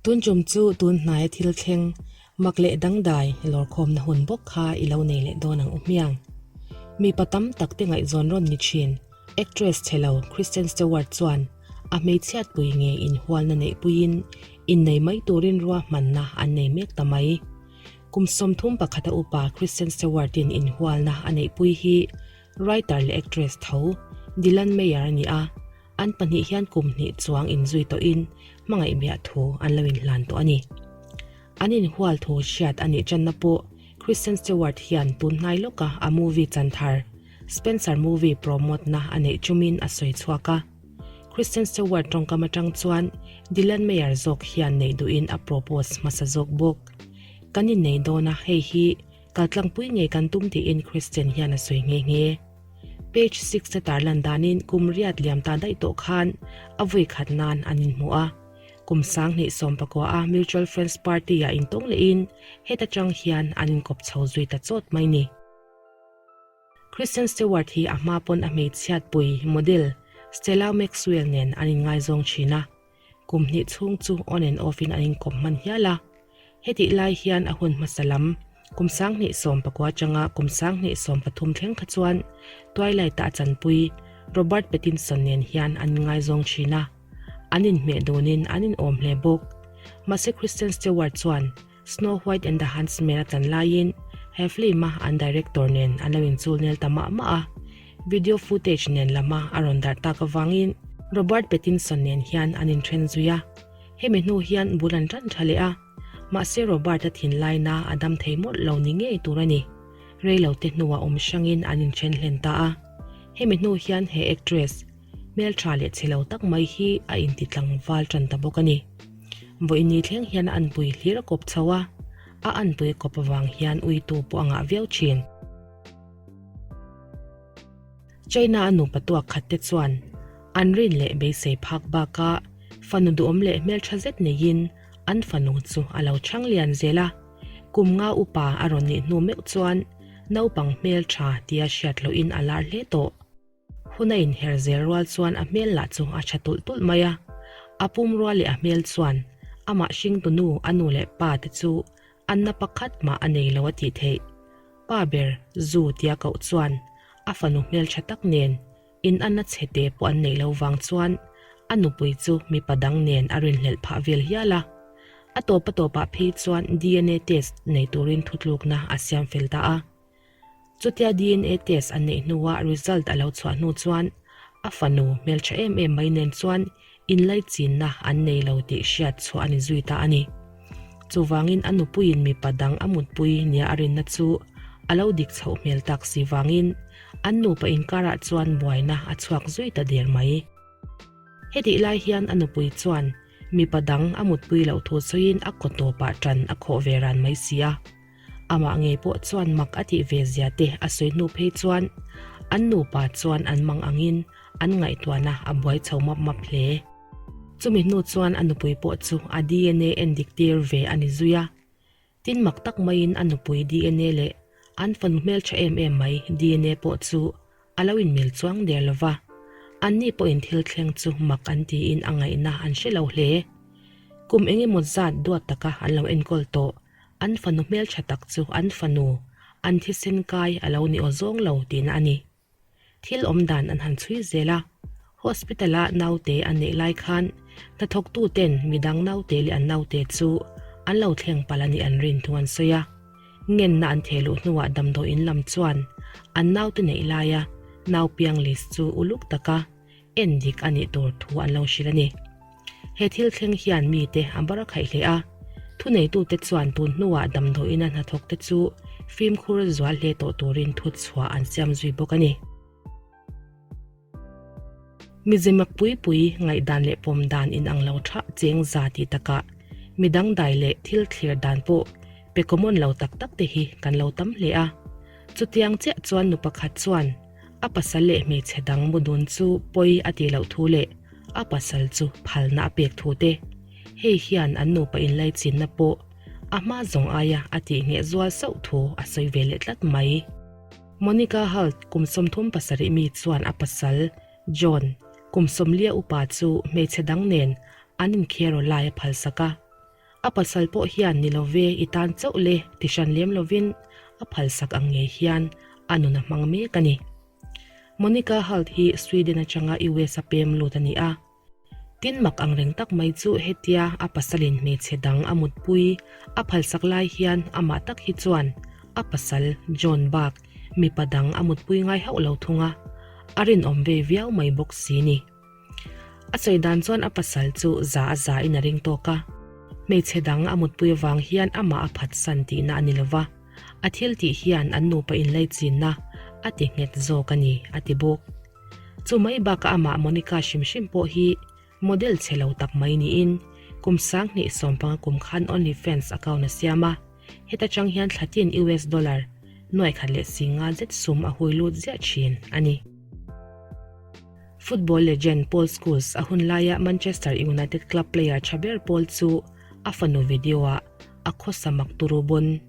Tun tum chu tun hnaia thil thleng mak leh dangdai lawrkhawmna hun bawk kha i lo nei leh dawn ang u hmiang. Mipa tam tak te ngaihzawn rawn ni thin actress chhe lo Kristen Stewart chuan a hmeichhiatpui nge inhualna neihpuiin innei mai turin ruahmanna an nei mek ta mai. Kum 31 a upa Kristen Stewart-in inhualna a neihpui hi writer leh actress tho Dylan Meyer a ni a, An pahnih hian kum hnih chuang inzui tawhin hmangaih biah thu an lo inhlan tawh a ni. An inhual thu hriat a nih tanna pawh Kristen Stewart hian tun hnai lawka a movie chan thar Spencer movie promote na a neih chumin a sawi chhuak a. Kristen Stewart tawngkam atang chuan Dylan Meyer zawk hian neih duhin a propose hmasa zawk bawk. Kan innei dawn a, hei hi kaltlangpui ngei kan tum tiin Kristen hian a sawi nghe nghe. Page Six-a tarlan danin kum riat liam ta daih tawh khan a vui khat nan an inhmu a. Kum 2019 a Mutual Friends Party-ah intawng lehin heta tang hian an inkawp chho zui ta chawt mai ni. Kristen Stewart hi a hma pawn a hmeichhiatpui model Stella Maxwell nen an inngaizawng thin a. Kum hnih chhung chu on and off in an inkawp hman hial a. Hetih lai hian a hun hmasa lam, kum 2019 atanga kum 2023 thleng kha chuan Twilight-a a chanpui Robert Pattinson nen hian an inngaizawng thin a. An inhmeh dunin an inawm hle bawk. Mahse Kristen Stewart chuan Snow White and the Huntsman a chan laiin he film a an director nen an lo inchul nel ta mah mah a, video footage nen lama a rawn darh tak avangin Robert Pattinson nen hian an inthen zui a, hemi hnu hian bul an tan tha leh a, mahse Robert-a thinlaina a dam thei mawlh lo ni ngei tur a ni. Reilote hnuah awm hrangin an inthen hlen ta a, hemi hnu hian he actress, Hmeltha leh chhe lo tak mai hi a inti tlangval tan ta bawk a ni. Vawiini thleng hian a anpui hlir a kawp chho a, a anpui a kawp avang hian uitu pawh a ngah viau thin. China a nupa tuak khat te chuan an rin leh beisei phak bakah fanu duhawm leh hmeltha zet neiin an fanu chu a lo chhang lian zel a. Kum nga upa a rawn nih hnu meuh chuan naupang hmeltha tia hriat lohin a lar hle tawh. Hun a inher zel rual chuan a hmel lah chu a tha tulh tulh mai a. A pum rual leh a hmel chuan amah hringtunu a nu leh pa te chu anna pakhat mah a nei lo a tih theih. Pa ber Zu tia koh chuan a fanu hmel tha tak nen in anna chhe te pawh an neih lo vang chuan a nupui chu mipa dang nen a rinhlelh phah vel hial a. A tawp a tawpah phei chuan DNA test nei turin thutlukna a siam fel ta a. Chutia DNA test an neih hnuah result a lo chhuah hnu chuan a fanu hmeltha em em mai nen chuan inlaichinna an nei lo tih hriat chhuah a ni zui ta a ni. Chuvangin a nupuiin mipa dang a mutpui nia a rinna chu a lo dik chhoh hmel tak si vangin an nupa inkarah chuan buaina a chhuak zui ta der mai. Hetih lai hian a nupui chuan mipa dang a mutpui loh thu sawiin a kaw tawpah ṭan a khawh ve ran mai si a. Amah ngei pawh chuan mak a tih ve zia te a sawi hnu phei chuan an nupa chuan an mang angin an ngaihtuahna a buai chho map map hle. Chumi hnu chuan a nupui pawh chu a DNA endik tir ve a ni zui a. Tin mak tak maiin a nupui DNA leh an fanu hmeltha em em mai DNA pawh chu a lo inmil chuang der lo va, anni pawhin thil thleng chu mak an tiin a ngaihna an hre lo hle. Kum eng emaw zat duat taka an lo enkawl tawh An fanu hmeltha tak chu an fanu, an thisen kai a lo ni aw zawng lo tihna a ni. Thil awm dan an han chhui zel a, hospital-a naute an neih lai khan hnathawktuten midang naute leh an naute chu an lo thleng palh a nih an rin thu an sawi a. Ngenna an theh luh hnuah damdawiin lam chuan an naute neih laia nau piang list chu uluk taka en dik a nih tur thu an lo hrilh a ni. He thil thleng hian mite a bar a khaih hle a, thuneitute chuan tun hnuah damdawiina hnathawkte chu fimkhur zual hle tawh turin thutchhuah an siam zui bawk a ni. Mizimak pui pui ngaihdan leh pawm dan inang lo tha cheng za tih takah midang dai leh thil thlir dan pawh pe common lo tak tak te hi kan lo tam hle a. Chutiang chiah chuan nu pakhat chuan a pasal leh hmeichhe dang mu dun chu pawi a tih loh thu leh a pasal chu phalna a pek thu te, hei hian an nupa inlaichinna pawh a hma zawng aia a tih ngheh zual sauh thu a sawi ve leh tlat mai. Monica Hult kum 37 mi chuan a pasal, John, kum 40 upa chu hmeichhe dang nen an inkheraw lai a phalsak a. A pasal pawh hian ni lo ve i tan chauh le ti hran lem lovin a phalsak ang ngei hian a nun a hmang mek a ni. Monica Hult hi Sweden atanga US a pem lut a ni a. Tin mak ang reng tak mai chu hetia a pasalin hmeichhe dang a mutpui a phalsak lai hian amah tak hi chuan a pasal John bak mipa dang a mutpui ngai hauh lo thung a, a rinawm ve viau mai bawk si ni. A sawi dan chuan a pasal chu za a za in a ring tawk a, hmeichhe dang a mutpui avang hian amah a phatsan tihna a ni lova, a thil tih hian an nupa inlaichinna a ti nghet zawk a ni, a ti bawk. Chu mai bakah amah Monica hrim hrim pawh hi model chhe lo tak mai niin kum 2015 kum khan OnlyFans account a siam a, heta chang hian thla tin US dollar nuai khat leh singa zet sum a hui lut ziah thin a ni. Football legend Paul Scholes a hun laia Manchester United club player tha ber pawl chu a fanu video ah a khawsa mak turu bawn.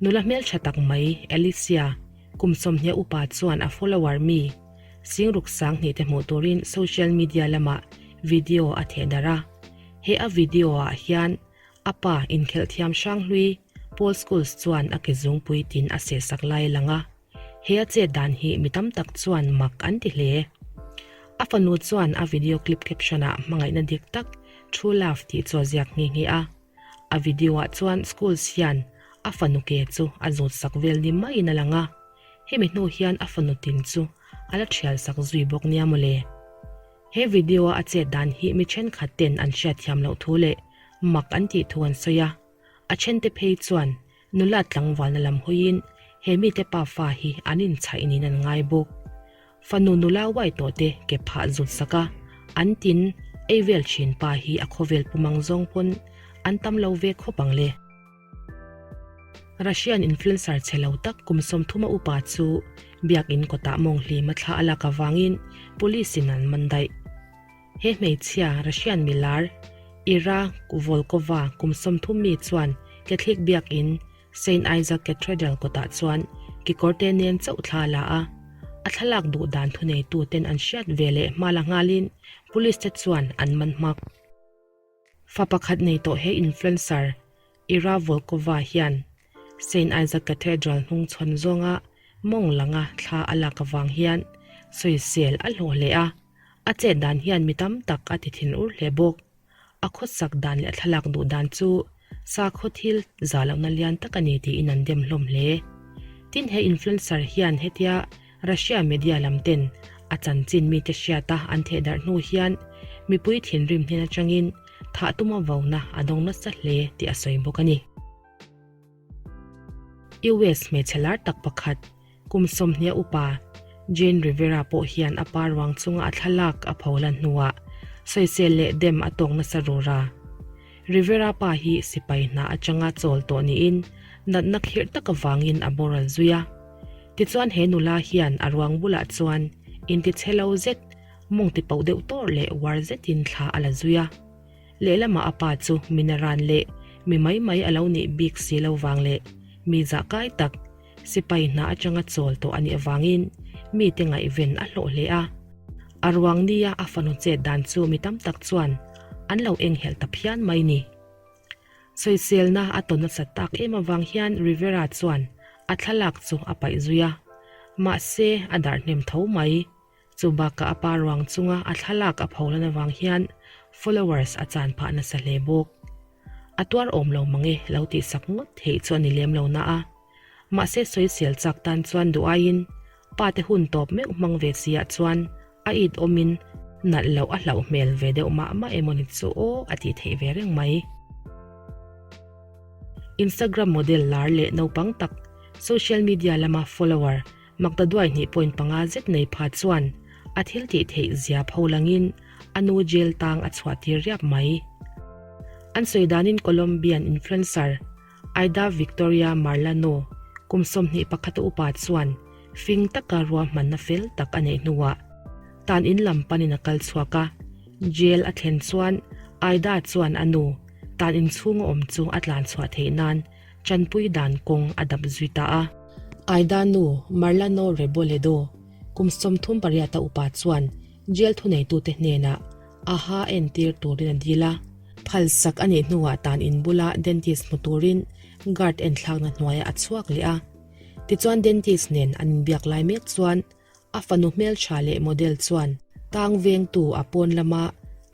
Nula hmeltha tak mai Alicia Kum 20 upa chuan a follower mi Singruk Sanghnih te hmuh turin social media lamah video a theh darh a. He a video ah hian a pa inkhelh thiam hranghlui Paul Scholes chuan a ke zungpui tin a sehsak lai a lang a. He a chet dan hi mi tam tak chuan mak an ti hle. A fanu chuan a video clip caption ah hmangaihna dik tak True Love tih chu a ziak nghe nghe a. A video ah chuan Scholes hian a fanu ke chu a zawt sak vel ni maiin a lang a, hemi hnu hian a fanu tin chu a la thial sak zui bawk nia mawle. He video a a chet dan hi mi thenkhat ten an hriatthiam loh thu leh mak an tih thu an sawi a, a thente phei chuan nula tlangvalna lam hawiin he mite pafa hi an inchhaih niin an ngai bawk. Fanu nula uai tawh te ke phah zut sak a, an tin ei vel thin pa hi a khawvel pumang zawng pawn an tam lo ve khawp ang le. Russian influencer chhe lo tak kum 30 a upa chu biakinn kawtah mawng hlima thla a lak avangin police in an man daih. He hmeichhia Russian milar Ira Volkova kum 30 mi chuan Catholic biakinn Saint Isaac Cathedral kawtah chuan kekawrte nen chauh thla a la a, a thlalak duh dan thuneituten an hriat ve leh hma la nghalin police te chuan an man hmak. Fa pakhat nei tawh he influencer Ira Volkova hian Saint Isaac Cathedral hnung chhawn zawnga mawng langa thla a lak avang hian sawisel a hlawh hle a, a chet dan hian mi tam tak a ti thinur hle bawk. A khawsak dan leh a thlalak duh dan chu sakhaw thil za lohna lian tak a ni tiin an dem hlawm hle. Tin he influencer hian hetia Russia media lam ten a chanchin mite hriata an thehdarh hnu hian mipui thinrim hnen atangin thah tuma vona a dawng nasa hle tih a sawi bawk a ni. US hmeichhe lar tak pakhat Kum 20 upa Jane Rivera pawh hian a pa ruang chunga a thlalak a pho lan hnuah sawisel leh dem a tawk nasa rur a. Rivera pa hi sipai hna atanga chawl tawh niin natna khirh tak avangin a boral zui a. Tichuan he nula hian a ruang bulah chuan intichhe lo zet, mawng tipauh deuh tawr leh uar zetin thla a la zui a. Lehlamah a pa chu mi naran leh mi mai mai a lo nih bik si lo vang leh mi zahkai tak, Sipai hna atanga chawl tawh a nih avangin mite ngaihven a hlawh hle a. A ruang nia a fanu chet dan chu mi tam tak chuan an lo enghelh ta phian mai ni. Sawiselna a tawn nasat tak em avang hian Rivera chuan a thlalak chu a paih zui a. Mahse, a darh hnem tho mai. Chu bakah a pa ruang chunga a thlalak a pholan avang hian followers a chan phah nasa hle bawk. A tuar awm lo mang e lo tih sak ngawt theih chu a ni lem lo na a. Mahse sawisel chak tan chuan duh aiin pa te hun tawp meuh hmang ve si ah chuan a it awmin nalh loh a hlauh hmel ve deuh mah mah emawni chu aw a tih theih ve reng mai. Instagram model lar leh naupang tak social media lama follower Maktaduai hnih point panga zet nei pha chuan a thil tih theih zia pho langin a nu jail tang a chhuah tir riap mai. An sawi danin Colombian influencer Aida Victoria Marlano kum 21 a upa chuan fing taka ruahmanna fel tak a neih hnuah tan in lam panin a kal chhuak a, jail a thlen chuan Aida chuan a nu tan in chhunga awm chu a tlan chhuah theih nan Chanpui dan kawng a dap zui ta a. Aida nu Marlano Reboledo, kum 38 a upa chuan jail thuneitute hnenah a ha entir turin a dil a. Phalsak a nih hnuah tan in bula dentist hmu turin guard enthlakna hnuaiah a chhuak leh a. Tichuan dentist nen an inbiak lai mek chuan a fanu hmeltha leh model chuan tang vengtu a pawn lama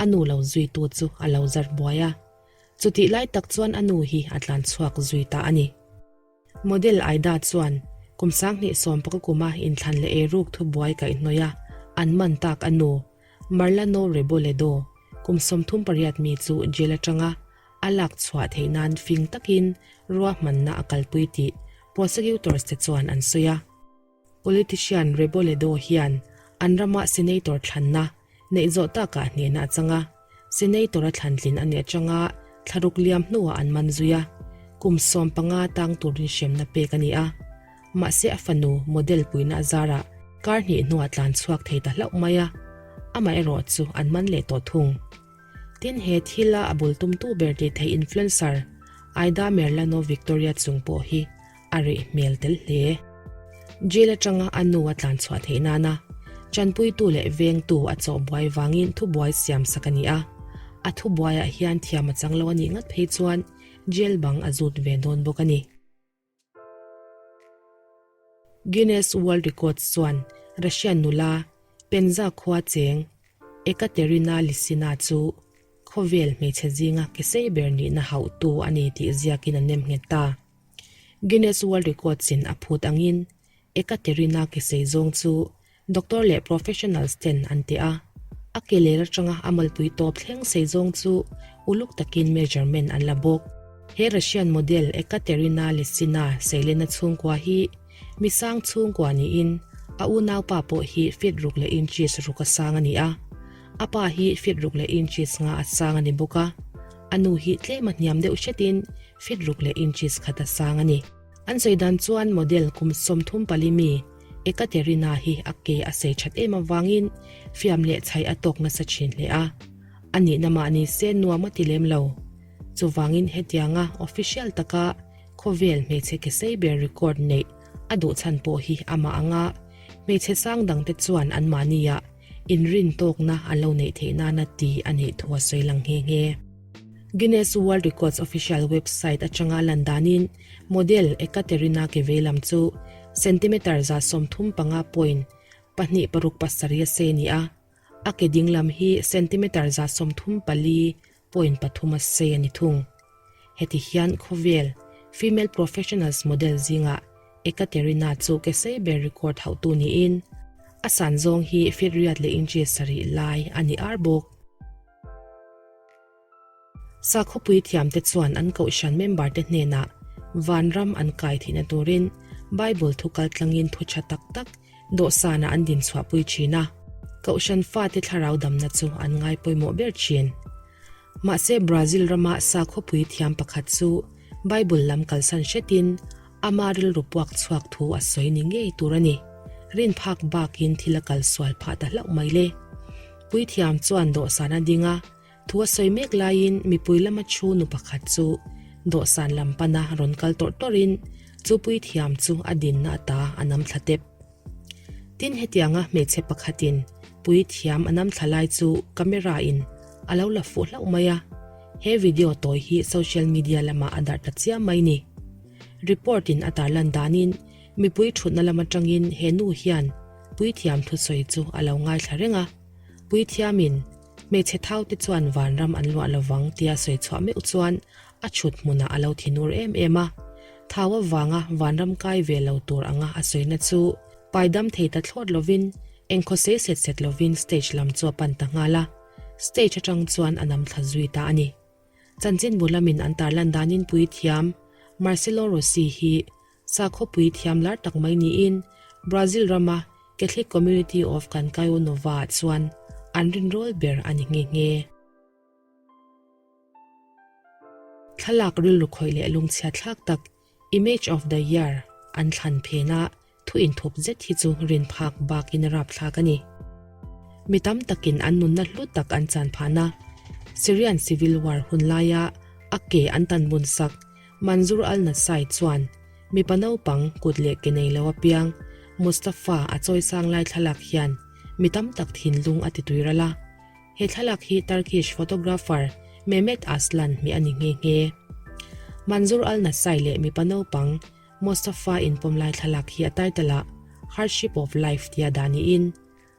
a nu lo zuitu chu a lo zar buai a. Chutih lai tak chuan a nu hi a tlan chhuak zui ta a ni. Model Aida chuan kum 2019 kuma inthlan leh eiruk thubuai kaihhnawih a an man tak a nu, Marlano Reboledo, kum 38 mi chu jail atanga a lak chhuah theih nan fing takin ruahmanna a kalpui tih prosecutors te chuan an sawi a. Politician Reboledo hian an rama senator thlanna neih zawh takah hnehna a chang a, senator a thlantlin a nih atanga thlaruk liam hnuah an man zui a, kum 15 tang turin hremna pek a ni a. Mahse a fanu model puina a zarah kar hnih hnuah tlan chhuak thei ta hlauh mai a, amaherawh chu an man leh tawh thung. Tin he thila a bul tumtu ber tih theih influencer Aida Merlano Victoria chung pawh hi a reh hmel tel hle. Jail atanga a nu a tlan chhuah theih nana chanpuitu leh vengtu a chawh buai vangin thubuai siam sak a ni a, a thubuaiah hian thiam a chang lo a nih ngat phei chuan jail bang a zut ve dawn bawk a ni. Guinness World Records chuan Russian nula Penza khua cheng Ekaterina Lisina chu khawvel hmeichhe zinga ke sei ber nihna hauhtu a ni tih ziakin a nem nghet ta. Guinness World Records in a phut angin Ekaterina ke sei zawng chu doctor leh professionals ten an ti a, a ke ler atanga a malpui tawp thleng sei zawng chu uluk takin measurement an la bawk. He Russian model Ekaterina Lisina seilena chhungkua hi mi sang chhungkua niin a unaupa pawh hi feet ruk leh inches ruk a sang a ni a, a pa hi feet ruk leh inches nga a sang a ni bawk a, a nu hi tlem a hniam deuh hretin feet ruk leh inches khat a sang a ni. An sawi dan chuan model kum 34 mi Ekaterina hi a ke a sei that em avangin fiam leh chhai a tawk nasa thin hle a, a nihna mah ni se nuam a ti lem lo. Chuvangin hetianga official taka khawvel hmeichhe ke sei ber record neih a duh chhan pawh hi amah anga hmeichhe sang dangte chuan anmahnia inrin tawkna an lo neih theih nana ti a nih thu a sawi lang nghe nghe. Guinness World Records official website atanga lan danin model Ekaterina Keveilam chu centimeter 35 point 2 6 7 a sei a ni a, a ke dinglam hi centimeter 34 point 3 a sei a ni thung. Heti hian khawvel female professionals model zingah Ekaterina chu ke sei ber record hauhtu niin a san zawng hi feet riat leh inches sarih lai a ni ar bawk. Sakhawpui thiamte chuan an kohhran member te hnenah vanram an kai theihna turin Bible thu kaltlangin thu tha tak tak dawhsanah an dinchhuahpui thin a, kohhran fate thlarau damna chu an ngai pawimawh ber thin. Mahse Brazil rama sakhawpui thiam pakhat chu Bible lam kalsan hretin ama rilru puak chhuak thu a sawi ni ngei tur a ni. Rin phak bakin thil a kal sual phah ta hlauh mai le. Puithiam chuan dawhsan a ding a, thu a sawi mek laiin mipui lama thu nu pakhat chu dawhsan lam pana rawn kal tawrh tawrhin chu puithiam chu a dinna ata a nam thla tep. Tin hetianga hmeichhe pakhatin puithiam a nam thla lai chu camera in a lo la fuh hlauh mai a, he video tawi hi social media lamah a darh ta chiam mai ni. Report in a tarlan danin mipui thutna lam atangin he nu hian puithiam thusawi chu a lo ngaithla reng a, puithiamin hmeichhe thau te chuan vanram an luah lovang tia sawi chhuah meuh chuan a chhut hmunah a lo thinur em em a, thau avanga vanram kai ve lo tur anga a sawina chu paidam thei ta thlawt lovin engkhaw sei set set lovin stage lam chu a pan ta nghal a, stage atang chuan a nam thla zui ta a ni. Chanchinbu lamin an tarlan danin puithiam Marcelo Rossi hi sakhaw puithiam lar tak mai niin Brazil rama Catholic Community of Cancaio Nova ah chuan an rinrawl ber a ni nghe nghe. Thlalak rilru khawih leh lungchhia thlak tak Image of the Year an thlan phen a, thu inthup zet hi chu rin phak bakin a rapthlak a ni. Mi tam takin an nunna hlu tak an chan phahna Syrian Civil War hun laia a ke an tan bun sak Mansour al-Nassai chuan mipa naupang kut leh ke nei lo apiang Mustafa a chawisang lai thlalak hian mi tam tak thinlung a ti tui ral a. He thlalak hi Turkish photographer Mehmet Aslan hmeh a ni nghe nghe. Manzur al-Nassai leh mipa naupang Mostafa inpawm lai thlalak hi a title ah Hardship of Life tia dah niin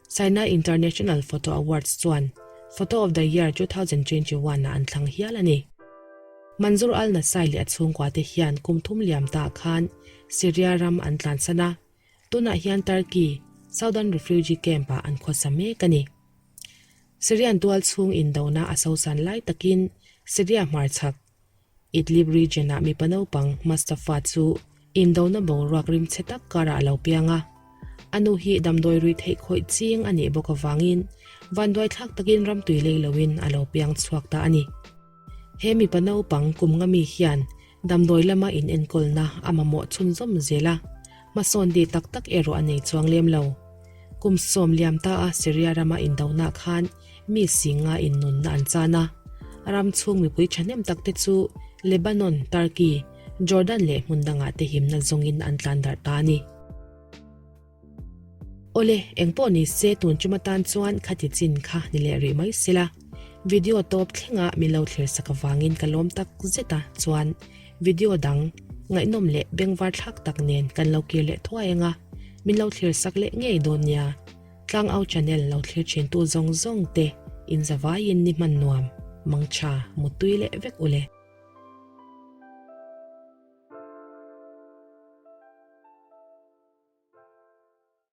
China International Photo Awards chuan Photo of the Year 2021 ah an thlang hial a ni. Manzur al-Nassai leh a chhungkua te hian kum thum liam ta khan Syria ram an tlansan a, tunah hian Turkey, Southern Refugee Camp ah an khawsa mek a ni. Syrian tual chhung indona a sosan lai takin Syria hmarchhak, Idlib region-ah mipa naupang Mustafa chu indona boruak rimchhe tak karah a lo piang a. A nu hi damdawi rui theih khawih ching a nih bawk avangin vanduai thlak takin ramtui lei loin a lo piang chhuak ta a ni. He mipa naupang kum nga mi hian damdawi lama inenkawlna a mamawh chhunzawm zel a, hmasawn dih tak tak erawh a nei chuang lem lo. Kum sawm liam ta a Syria rama indona khan mi singa innunna an chan a, ram chhung mipui thahnem tak te chu Lebanon, Turkey, Jordan leh hmun dangah te himna zawngin an tlan darh ta a ni. Awle, engpawh ni se tun chuma tan chuan khati chin kha ni leh rih mai sela, video tawp thlenga min lo thlir sak avangin ka lawm tak zet a, chuan video dang ngaihnawm leh bengvar thlak tak nen kan lo kir leh thuai anga min lo thlir sak leh ngei dawn nia. Tlangau channel lo thlir thin tu zawng zawng te in zavaiin ni hman nuam, mangtha, muttui leh vek ule.